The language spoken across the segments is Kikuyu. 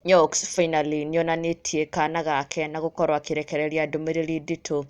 Nyox finally nĩonanĩtie kana gake na gũkorwo akĩrekereria ndũmĩrĩri nditũ,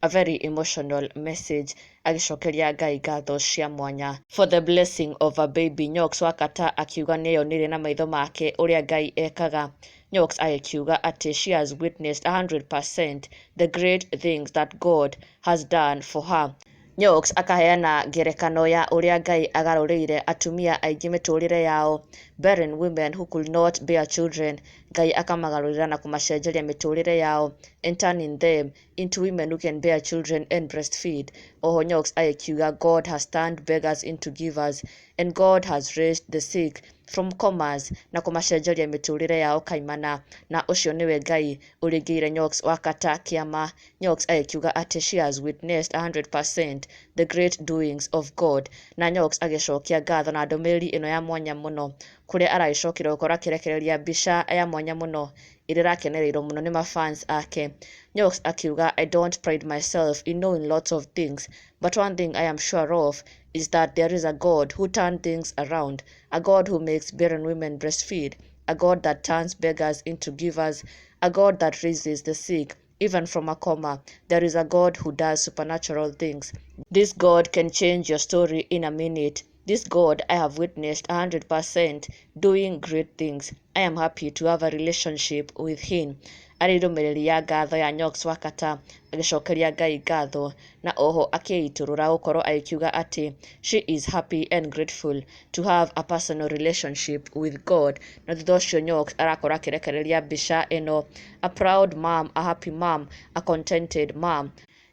a very emotional message, agĩcokeria Ngai ngatho cia mwanya for the blessing of a baby. Nyox Wakata akiuga nĩeyoneire na maitho make ũrĩa Ngai ekaga. Nyox agĩkiuga atĩ she has witnessed 100% the great things that God has done for her. Nyox akaheana ngerekano ya ũrĩa Ngai agarũrĩire atumia aingĩ mĩtũrĩre yao, barren women who could not bear children, Ngai akamagarũrĩra na kũmacenjeria mĩtũrĩre yao and turning them into women who can bear children and breastfeed. Oho Nyox agĩkiuga God has turned beggars into givers and God has raised the sick from comas na kũmacenjeria mĩtũrĩre yao kaimana, na ũcio nĩwe Ngai ũrĩngĩire Nyox Wakata kĩama. Nyox agĩkiuga atĩ she has witnessed 100% the great doings of God, na Nyox agĩcokia ngatho na ndũmĩrĩri ĩno ya mwanya mũno, kũrĩa aragĩcokire gũkorwo akĩrekereria mbica ya mwanya mũno ĩrĩa ĩrakenereirwo mũno nĩ mafans ake. Nyox akiuga, "I don't pride myself in knowing lots of things, but one thing I am sure of is that there is a God who turns things around, a God who makes barren women breastfeed, a God that turns beggars into givers, a God that raises the sick even from a coma. There is a God who does supernatural things. This God can change your story in a minute. This God I have witnessed 100% doing great things. I am happy to have a relationship with him." Arĩ ndũmĩrĩri ya ngatho ya Nyox Wakata agĩcokeria Ngai ngatho, na oho akĩitũrũra gũkorwo agĩkiuga atĩ she is happy and grateful to have a personal relationship with God. Na thutha ũcio Nyox arakorwo akĩrekereria mbica ĩno, a proud mom, a happy mom, a contented mom.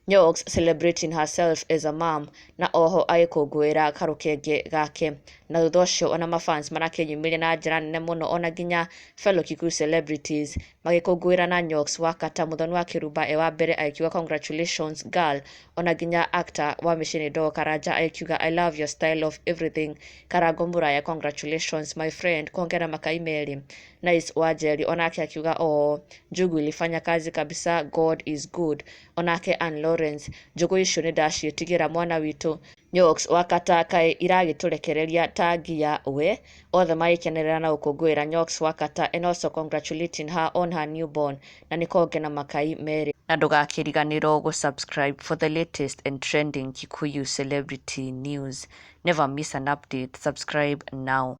Nyox celebrating herself as a mom, na oho agĩkũngũĩra karũkenge gake. Na thutha ũcio ona mafans marakĩyumĩria na njĩra nene mũno, ona nginya fellow Kikuyu celebrities magĩkũngũĩra na Nyox Wakata. Mũthoni wa Kĩrumba e wa mbere agĩkiuga, "Congratulations, girl." Ona nginya actor wa Mĩciĩ Ndogo Karanja agĩkiuga, "I love your style of everything." Karango Muraya, "Congratulations, my friend." Kuongera makai merĩ. Nice Wanjeri onake akiuga, "Oh, njugu ilifanya kazi kabisa, God is good." Onake Ann Lawrence, "Njũgũ icio nĩ ndaciĩtigĩra mwana witũ Nyox Wakata, kaĩ iragĩtũrekereria ta ngia we." Othe magĩkenerera na gũkũngũĩra Nyox Wakata and also congratulating her on her newborn, na nĩ konge na makai merĩ. Na ndũgakĩriganĩrwo gũ-subscribe for the latest and trending Kikuyu celebrity news. Never miss an update. Subscribe now.